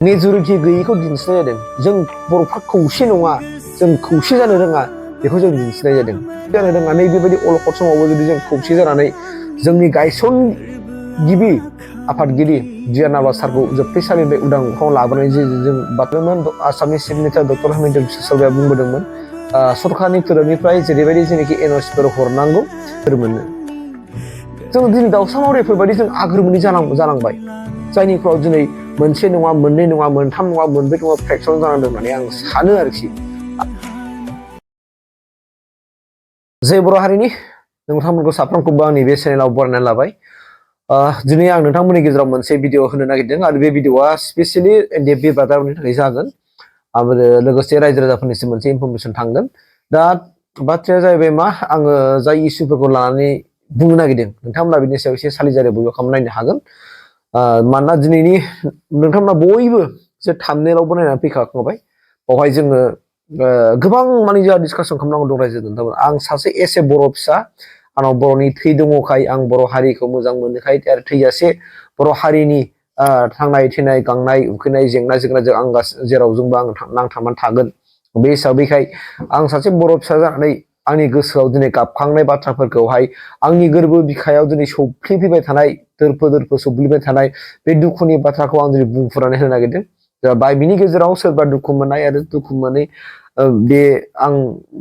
Majority गैयैखौ दिन्थिनाय जादों। जों बर'फ्रा खौसे नङा, जों खौसे जानो रोङा, बेखौ जों दिन्थिनाय जादों। जानो रोङा नैबेबायदि अलखद समावबो जुदि जों खौसे जानानै जोंनि गायसनगिरि आफादगिरि जियानाबा सारखौ जोबथेसालिनिफ्राय उदां अख्राङाव लाबोनाय जे जों बाथ्रामोन आसामनि chief minister doctor Himanta Biswa शर्माया बुंबोदोंमोन सरकारनि थोरोबनिफ्राय जेरैबायदि जेनाखि एनअसिफोर हरनांगौ मोनो। जों दिनै दाउसा मावरियाफोरबायदि जों आग्रोमोनि जालांबाय, जायनिफ्राव दिनै मोनसे नङा, मोननै नङा, मोनथाम नङा, मोनब्रै नङा फ्रेक्सन जानांदों होननानै आं सानो आरोखि। जय बर' हारिनि नोंथांमोनखौ साफ्रोमखौबो आंनि बे चेनेलाव बरायनानै लाबाय। दिनै आं नोंथांमोननि गेजेराव मोनसे भिडिअ होनो नागिरदों आरो बे भिडिअआ स्पेसियेलि NDFB ब्रादारफोरनि थाखाय जागोन आरो लोगोसे रायजो राजाफोरनिसिम मोनसे इनफरमेसन थांगोन। दा बाथ्राया जाहैबाय मा, आङो जाय इस्युफोरखौ लानानै बुंनो नागिरदों नोंथांमोना बिनि सायाव एसे सालिजारि बयबो खालामनायनो हागोन। मानोना दिनैनि नोंथांमोना बयबो जे थाम्बनेइलावबो नायनानै फैखांबाय, बेवहाय जोङो गोबां माने जोंहा डिसकासन खालामनांगौ दं रायजो नोंथांमोन। आं सासे एसे बर' फिसा, आंनाव बर'नि थै दङखाय, आं बर' हारिखौ मोजां मोनोखाय आरो थैजासे बर' हारिनि थांनाय थैनाय गांनाय उखैनाय जेंना जेंनाजों आं जेरावजोंबो आं नांथाबनानै थागोन। बे हिसाबैखाय आं सासे बर' फिसा जानानै आंनि गोसोआव दिनै गाबखांनाय बाथ्राफोरखौहाय आंनि गोरबो बिखायाव दिनै सौफ्लेफैबाय थानाय दोरफो दोरफो सौफ्लेबाय थानाय बे दुखुनि बाथ्राखौ आं दिनै बुंफुरनानै होनो नागिरदों। बिनि गेजेराव सोरबा दुखु मोननाय आरो दुखु मोनै बे आं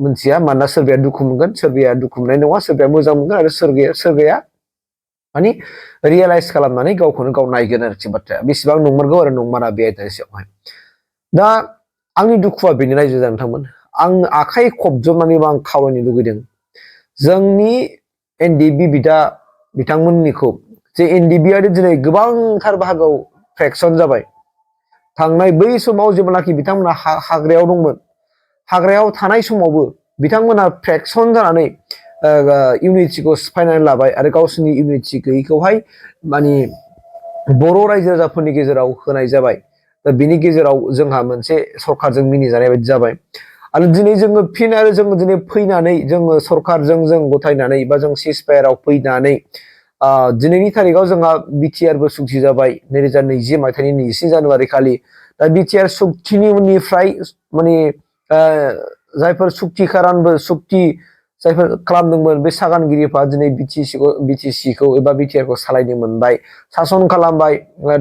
मिथिया, मानोना सोरबाया दुखु मोनगोन, सोरबाया दुखु मोननाय नङा, सोरबाया मोजां मोनगोन आरो सोरबाया माने रियेलाइज खालामनानै गावखौनो गाव नायगोन आरोखि बाथ्राया बेसेबां नंमारगौ आरो नंमारा बे आयदानि सायावहाय। दा आंनि दुखुआ बेनो रायजो नोंथांमोन, आं आखाइ खबजबनानैबो आं खावलायनो लुगैदों जोंनि NDFB बिथांमोननिखौ, जे NDFB आ दिनै गोबांथार बाहागोआव फ्रेक्सन जाबाय। थांनाय बै समाव जेब्लानाखि बिथांमोना हाग्रायाव दंमोन, हाग्रायाव थानाय समावबो बिथांमोना फ्रेक्सन जानानै इउनिटिखौ सिफायनानै लाबाय आरो गावसोरनि इउनिटि गैयैखौहाय माने बर' रायजो राजाफोरनि गेजेराव होनाय जाबाय। दा बिनि गेजेराव जोंहा मोनसे सरकारजों मिनिजानाय बायदि जाबाय। आरो दिनै जोङो फिन आरो जोङो दिनै फैनानै जोङो सरकारजों जों गथायनानै बा जों सिजफायाराव फैनानै दिनैनि थारिखआव जोंहा बिटिआरबो सुक्ति जाबाय 2020 मायथाइनि 23 जानुवारि खालि। दा बिटिआर सुक्तिनि उननिफ्राय माने जायफोर सुक्ति जायफोर खालामदोंमोन बे सागानगिरिफ्रा दिनै बिटिसिखौ एबा बिटिआरखौ सालायनो मोनबाय, सासन खालामबाय।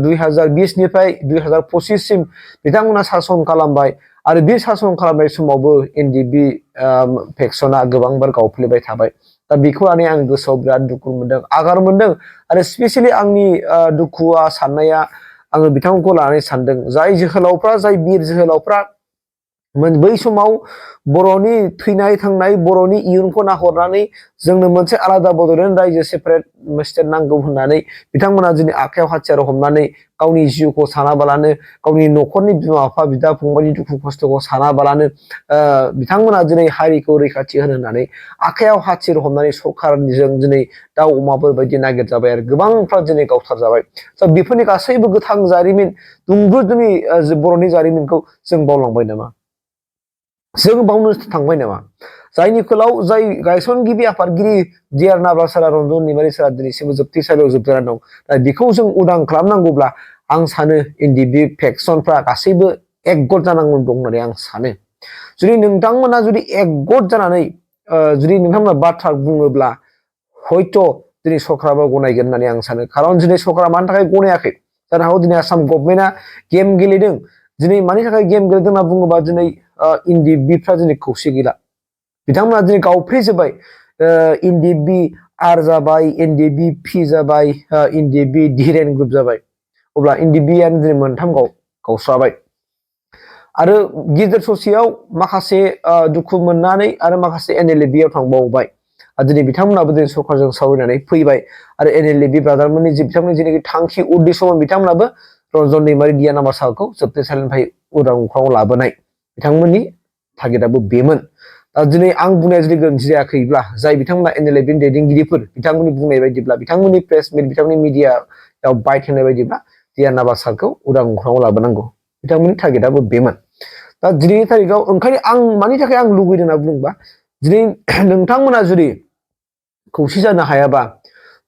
2020 निफ्राय 2025 सिम बिथांमोना सासन खालामबाय आरो बे सासन खालामनाय समावबो NDFB फेक्सना गोबांबार गावफ्लेबाय थाबाय। दा बेखौ लानानै आं गोसोआव बिराद दुखु मोनदों, आघार मोनदों आरो स्पेसियेलि आंनि दुखुआ साननाया आङो बिथांमोनखौ लानानै सानदों, जाय जोहोलावफ्रा, जाय बिर जोहोलावफ्रा बै समाव बर'नि थैनाय थांनाय बर'नि इयुनखौ नाहरनानै जोंनो मोनसे आलादा बड'लेण्ड रायजो सेपारेट स्टेट नांगौ होननानै बिथांमोना दिनै आखायाव हाथियार हमनानै गावनि जिउखौ सानाबालानो, गावनि न'खरनि बिमा बिफा बिदा फंबायनि दुखु खस्थ'खौ सानाबालानो बिथांमोना दिनै हारिखौ रैखाथि होनो होननानै आखायाव हाथियार हमनानै सरकारजों दिनै दाउ अमाफोर बायदि नागिरजाबाय आरो गोबांफ्रा दिनै गावथारजाबाय। बेफोरनि गासैबो गोथां जारिमिन दुंब्रुद जोंनि बर'नि जारिमिनखौ जों बावलांबाय नामा? जों बावनो थांबाय नामा? जायनि खोलाव जाय गायसनगिरि आफादगिरि जियानाबा सारा रन्जन दैमारि सारा दिनैसिमबो जोबथेसालियाव जोबजानानै दं। दा बेखौ जों उदां खालामनांगौब्ला आं सानो NDFB फेक्सनफ्रा गासैबो एकगत जानांगौ दं होननानै आं सानो। जुदि नोंथांमोना जुदि एकगत जानानै जुदि नोंथांमोना बाथ्रा बुङोब्ला हयथ' दिनै सरकाराबो गनायगोन होननानै आं सानो। खारन दिनै सरकारा मानि थाखाय गनायाखै? जानो हागौ दिनै आसाम गभर्नमेन्टआ गेम गेलेदों। दिनै मानि थाखाय गेम गेलेदों होनना बुङोबा दिनै NDFBफ्रा दिनै खौसे गैला। बिथांमोना दिनै गावफ्लेजोब्बाय। NDFB आर जाबाय, NDFB पि जाबाय, NDFB धीरेन ग्रुप जाबाय। अब्ला NDFBआनो दिनै मोनथाम गावस्राबाय। आरो गेजेर ससेयाव माखासे दुखु मोननानै आरो माखासे NLFBआव थांबावबाय। दिनै बिथांमोनाबो दिनै सरकारजों सावरायनानै फैबाय आरो NLFB ब्रादारमोननि बिथांमोननि जेनाखि थांखि उद्देश्यमोन बिथांमोनाबो रन्जन दैमारि दियानाबा सारखौ जोबथेसालिनिफ्राय उदां अख्राङाव लाबोनाय बिथांमोननि टारगेटआबो बेमोन। दिनै आं बुंनाया जुदि गोरोन्थि जायाखैब्ला जाय बिथांमोना NLFBनि दैदेनगिरिफोर बिथांमोननि बुंनाय बायदिब्ला, बिथांमोननि प्रेस मिट, बिथांमोननि मिडियायाव बाइट होनाय बायदिब्ला दियानाबा सारखौ उदां अख्राङाव लाबोनांगौ बिथांमोननि टारगेटआबो बेमोन। दा दिनैनि थारिखआव ओंखायनो आं मानि थाखाय आं लुगैदों होनना बुङोबा दिनै नोंथांमोना जुदि खौसे जानो हायाबा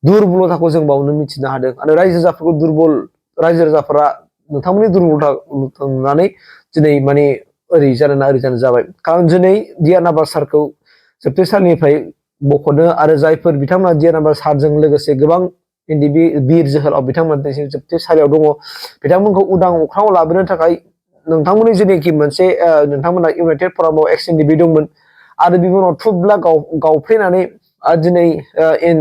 दुरबलताखौ जों बावनो मिथिनो हादों आरो रायजो राजाफोरखौ रायजो राजाफोरा नोंथांमोननि दुर्बलता नुनानै दिनै माने ओरै जानो जाबाय खारन दिनै दियानाबा सारखौ जोबथेसालिनिफ्राय बख'नो आरो जायफोर बिथांमोना दियानाबा सारजों लोगोसे गोबां एनडिएफबि बिर जोहोलाव बिथांमोना जोबथेसालियाव दङ बिथांमोनखौ उदां अख्राङाव लाबोनो थाखाय नोंथांमोननि जेनाखि मोनसे नोंथांमोना इउनाइटेड फरामाव एक्स एनडिएफबि दंमोन आरो बिनि उनाव थुब्ला गावफ्लेनानै दिनै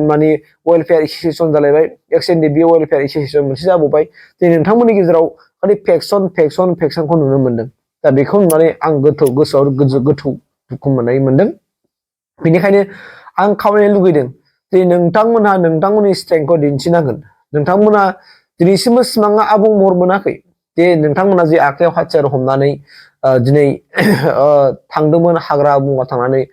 माने वेलफेयार एसोसिएसन जालायबाय एक्स एनडिएफबि वेलफेयार एसोसिएसन मोनसे जाबावबाय दिनै नोंथांमोननि गेजेराव खालि फेक्सनखौ नुनो मोनदों दा बेखौ नुनानै आं गोसोआव गोथौ दुखु मोनदों बेनिखायनो आं खावलायनो लुगैदों जे नोंथांमोनहा नोंथांमोननि स्ट्रेंथखौ दिन्थिनांगोन नोंथांमोना दिनैसिमबो सिमाङा आबुं महर मोनाखै जे नोंथांमोना जे आखायाव हाथियार हमनानै दिनै थांदोंमोन हाग्रा बंग्रा थांनानै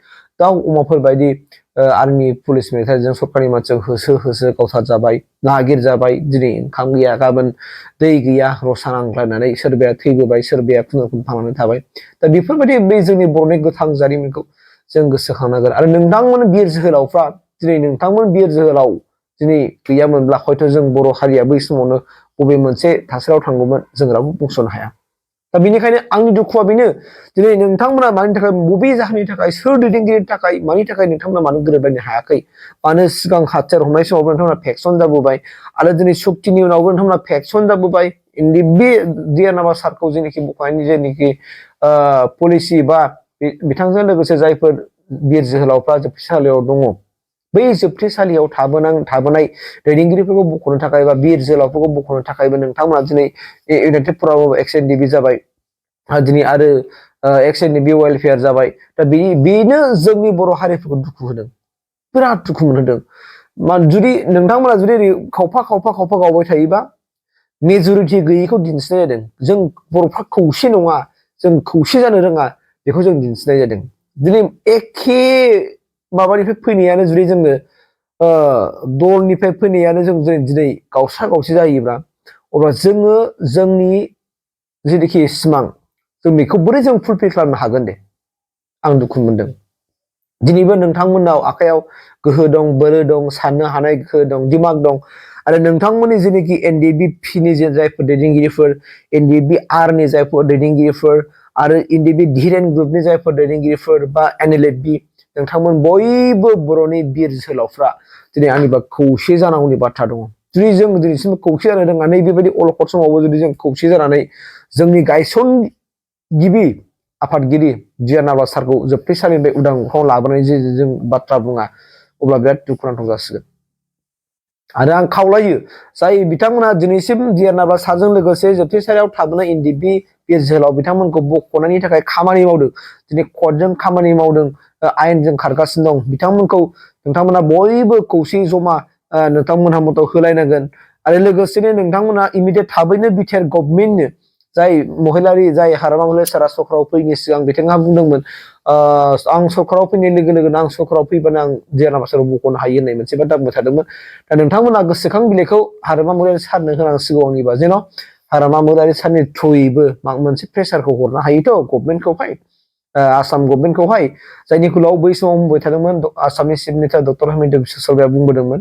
दाउ अमाफोर बायदि आर्मि पुलिस मिलिटारिजों सरकारनि मानसिजों होसो गावथार जाबाय नागिर जाबाय दिनै ओंखाम गैया गाबोन दै गैया रसा नांलायनानै सोरबाया थैबोबाय सोरबाया खुनुरुखुम थांनानै थाबाय दा बेफोरबायदि बे जोंनि बर'नि गोथां जारिमिनखौ जों गोसोखांनांगोन आरो नोंथांमोन बिर जोहोलावफ्रा दिनै नोंथांमोन बिर जोहोलाव दिनै गैयामोनब्ला हयथ' जों बर' हारिया बै समावनो बबे मोनसे थासारियाव थांगौमोन जों रावबो बुंस'नो हाया दा बेनिखायनो आंनि दुखुआ बेनो दिनै नोंथांमोना मानि थाखाय बबे जाहोननि थाखाय सोर दैदेनगिरिनि थाखाय मानि थाखाय नोंथांमोना मानो गोरोबलायनो हायाखै मानो सिगां हाथियार हमनाय समावबो नोंथांमोना फेक्सन जाबोबाय आरो दिनै सुक्तिनि उनावबो नोंथांमोना फेक्सन जाबोबाय बे दियानाबा सारखौ जेनाखि बख'नायनि जेनाखि पलिसि बा बिथांजों लोगोसे जायफोर बिर जोहोलावफ्रा जोबथेसालियाव दङ बै जोबथेसालियाव थाबोनाय दैदेनगिरिफोरखौ बख'नो थाखाय बा बिर जोहोलावफोरखौ बख'नो थाखायबो नोंथांमोना दिनै इउनाइटेड फरामाव एक्स एनडिएफबि जाबाय दिनै आरो एक्स एनडिएफबि वेलफेयार जाबाय दा बेनो जोंनि बर' हारिफोरखौ दुखु होदों बिराद दुखु मोनहोदों जुदि नोंथांमोना जुदि खावफा गावबाय थायोबा मेजरिटि गैयैखौ दिन्थिनाय जादों जों बर'फ्रा खौसे नङा जों खौसे जानो रोङा बेखौ जों दिन्थिनाय जादों दिनै एखे माबानिफ्राय फैनायानो जुदि जोङो दलनिफ्राय फैनायानो जों दिनै गावसा गावसे जायोब्ला अब्ला जोङो जोंनि जेनाखि सिमां जों बेखौ बोरै जों फुलफिल खालामनो हागोन दे आं दुखु मोनदों दिनैबो नोंथांमोननाव आखायाव गोहो दं बोलो दं साननो हानाय गोहो दं दिमाग दं आरो नोंथांमोननि जेनाखि एनडिएफबि पिनि जायफोर दैदेनगिरिफोर एनडिएफबि आरनि जायफोर दैदेनगिरिफोर आरो एनडिएफबि धीरेन ग्रुपनि जायफोर दैदेनगिरिफोर बा एनएलएफबि नोंथांमोन बयबो बर'नि बिर जोहोलावफ्रा दिनै आंनिबा खौसे जानांगौनि बाथ्रा दङ जुदि जों दिनैसिम खौसे जानो रोङा नैबेबायदि अलखद समावबो जुदि जों खौसे जानानै जोंनि गायसनगिरि आफादगिरि दियानाबा सारखौ जोबथेसालिनिफ्राय उदां अख्राङाव लाबोनाय जे जों बाथ्रा बुङा अब्ला बिराद दुखुनांथाव जासिगोन आरो आं खावलायो जाय बिथांमोना दिनैसिम दियानाबा सारजों लोगोसे जोबथेसालियाव थाबोनाय एनडिएफबि बिर जोहोलाव बिथांमोनखौ बख'नायनि थाखाय खामानि मावदों दिनै कर्टजों खामानि मावदों आयेनजों खारगासिनो दं बिथांमोनखौ नोंथांमोना बयबो खौसे जमा नोंथांमोनहा मदद होलायनांगोन आरो लोगोसेनो नोंथांमोना इमिडियेट थाबैनो बिटिआर गभर्नमेन्टनो जाय महिलारि जाय हारामा महिलारि सारा सरकाराव फैनो सिगां बिथाङा बुंदोंमोन आं सरकाराव फैनाय लोगो लोगोनो आं सरकाराव फैबानो आं दियानाबा सारखौ बख'नो हायो होननाय मोनसे बाथ्रा बुंबाय थादोंमोन दा नोंथांमोना गोसोखां बिलाइखौ हारामा महिलारि सारनो होनांसिगौ आंनिबा जेन' हारामा महिलारि सारनि थ्रुयैबो मोनसे प्रेसारखौ हरनो हायोथ' गभर्नमेन्टखौहाय आसाम गभर्नमेन्टखौहाय जायनि कुलाव बै समाव बुंबाय थादोंमोन आसामनि chief minister doctor Himanta Biswa शर्माया बुंबोदोंमोन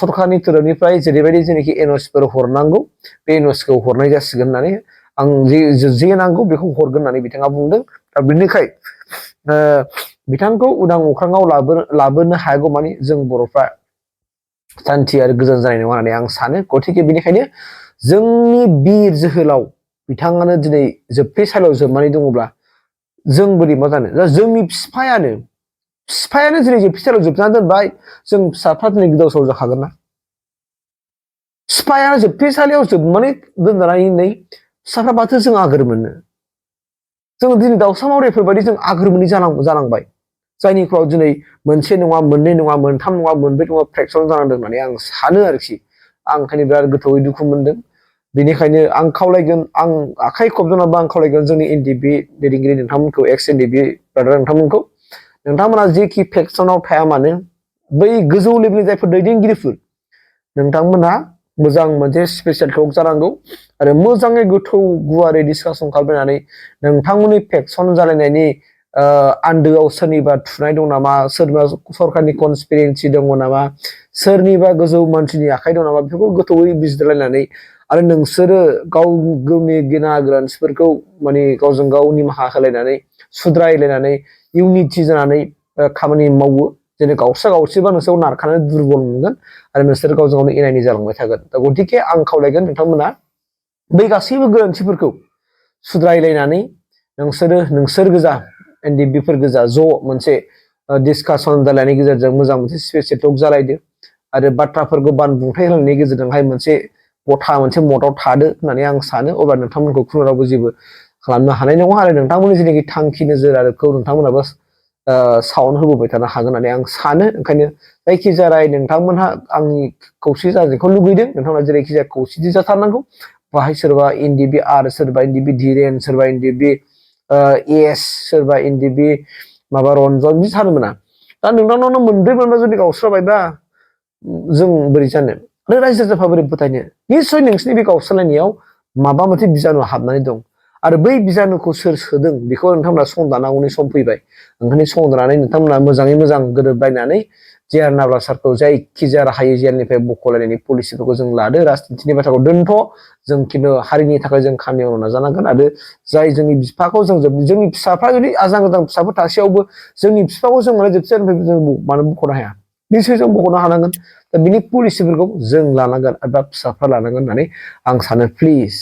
सरकारनि थोरोबनिफ्राय जेरैबायदि जेनाखि एनअसिफोर हरनांगौ बे एनअसिखौ हरनाय जासिगोन होननानै आं जे नांगौ बेखौ हरगोन होननानै बिथाङा बुंदों दा बेनिखाय बिथांखौ उदां अख्राङाव लाबोनो हायागौ मानि जों बर'फ्रा सान्थि आरो गोजोन जानाय नङा होननानै आं सानो गतिके बेनिखायनो जोंनि बिर जोहोलाव बिथाङानो दिनै जोबथेसालियाव जोबनानै दङब्ला जों बोरै मा जानो जोंनि बिफायानो दिनै जोबथेसालियाव जोबनानै दोनबाय जों फिसाफ्रा दिनै गोदाव सोराव जाखागोन ना बिफाया जोबथेसालियाव जोबनानै दोनजानानै फिसाफ्रा माथो जों आगोर मोनो जों दिनै दाउसा मावरियाफोर बायदि जों आगोर मोनै जालांबाय जायनि फलाव दिनै मोनसे नङा मोननै नङा मोनथाम नङा मोनब्रै नङा फ्रेक्सन जानांदों होननानै आं सानो आरोखि आं ओंखायनो बिराद गोथौयै दुखु मोनदों बेनिखायनो आं खावलायगोन आं आखाइ खबजोंबाबो आं खावलायगोन जोंनि एनडिएफबि दैदेनगिरि नोंथांमोनखौ एक्स एनडिएफबि ब्रादार नोंथांमोनखौ नोंथांमोना जेखि फेक्सनाव थाया मानो बै गोजौ लेभेलनि जायफोर दैदेनगिरिफोर नोंथांमोनहा मोजां मोनसे स्पेसियेल टक जानांगौ आरो मोजाङै गोथौ गुवारै डिसकासन खालामनानै नोंथांमोननि फेक्सन जालायनायनि आन्दोआव सोरनिबा थुनाय दं नामा सोरनिबा सरकारनि कनस्पिरेन्सि दङ नामा सोरनिबा गोजौ मानसिनि आखाइ दं नामा बेफोरखौ गोथौयै बिजिरलायनानै आरो नोंसोरो गावनि गेना गोरोन्थिफोरखौ माने गावजों गाव निमाहा होलायनानै सुद्रायलायनानै इउनिटि जानानै खामानि मावो जेरै गावसा गावसिबा नोंसोर नारखानानै दुरबल मोनगोन आरो नोंसोर गावजों गावनो एना एनि जालांबाय थागोन दा गतिके आं खावलायगोन नोंथांमोना बै गासैबो गोरोन्थिफोरखौ सुद्रायलायनानै नोंसोर गोजा एनडिएफबि गोजा ज' मोनसे डिसकासन जालायनायनि गेजेरजों मोजां मोनसे स्पेसियल टक जालायदो आरो बाथ्राफोरखौ बानबुंथाय होलायनायनि गेजेरजोंहाय मोनसे गथा मोनसे मदआव थादो होननानै आं सानो अब्ला नोंथांमोनखौ खुनुरावबो जेबो खालामनो हानाय नङा आरो नोंथांमोननि जेनाखि थांखि नोजोर आरोखौ नोंथांमोनाबो साउन्ड होबोबाय थानो हागोन होननानै आं सानो ओंखायनो जायखिजाया राय नोंथांमोनहा आंनि खौसे जानायखौ लुगैदों नोंथांमोना जेरैखि जाया खौसेथि जाथारनांगौ बाहाय सोरबा एनडिएफबि आर सोरबा एनडिएफबि धीरेन सोरबा एनडिएफबि एस सोरबा एनडिएफबि माबा रन्जन बिदि सानो मोना दा नोंथांनावनो मोनब्रै मोनबा जुदि गावस्राबायबा जों बोरै जानो आरो रायजो राजाफ्रा बोरै फोथायनो निस्सय नोंसिनि बे गावस्रालायनायाव माबा मोनसे बिजानु हाबनानै दं आरो बै बिजानुखौ सोर सोदों बेखौ नोंथांमोना संदानांगौनि सम फैबाय ओंखायनो संदानानै नोंथांमोना मोजाङै मोजां गोरोबलायनानै जेआर नाब्ला सारखौ जायखिजाया राहायै जेलनिफ्राय बख'लायनायनि पलिसिफोरखौ जों लादो राजनितिनि बाथ्राखौ दोनथ' जों खिन्थु हारिनि थाखाय जों खामानि मावनो नाजानांगोन आरो जाय जोंनि बिफाखौ जोंनि फिसाफ्रा जुदि आजां गाजां फिसाफोर थासेयावबो जोंनि बिफाखौ जों माने जोबथेनिफ्राय जों मानो बख'नो हाया निसय जों बख'नो हानांगोन दा बिनि पलिसिफोरखौ जों लानांगोन एबा फिसाफ्रा लानांगोन होननानै आं सानो प्लिज